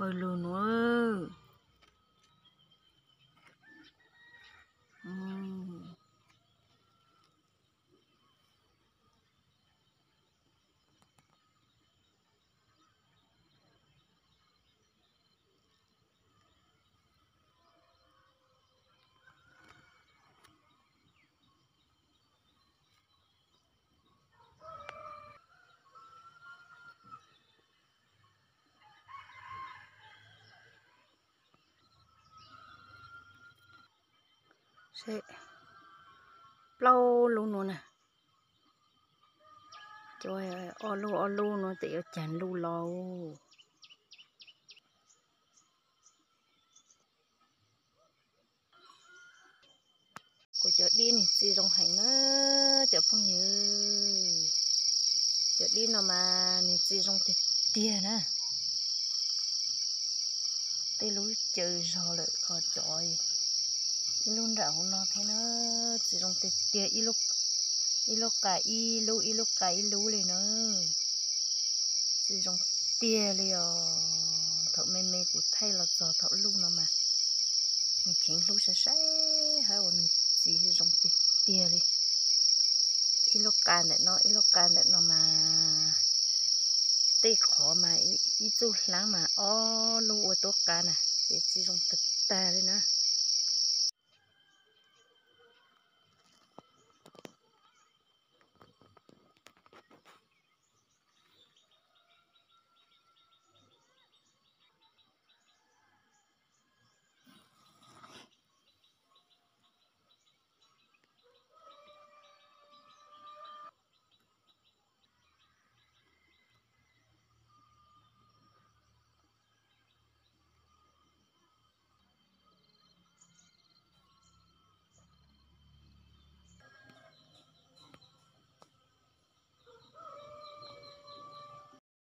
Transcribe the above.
Pawg lug nuav. Plaub lub nuav na. Cov ob lub ob lub nuav tes yuav caag lug los. Kuv cov dib nwg txi zoo heev na cov phooj ywg. Cov dib no mas nwg txi zoo tiag tiag na. Tej lub caws zog lawm ho cov ib lub nram huv no thiab na. Txi zoo tiag tiag, ib lub qas ib lub, ib lub qas ib lub li na. Txi zoo tiag li os. Thaum me me kuv thaij los txog thaum luj no mas nws kheev hlub sai sai hab uas nws txi zoo tiag tiag li. Ib lub qas ntawm no, ib lub qas ntawm no mas tej qhov mas ib txuj hlaab mas ob lub ua tuab qas na, ces txi zoo tag tag li na.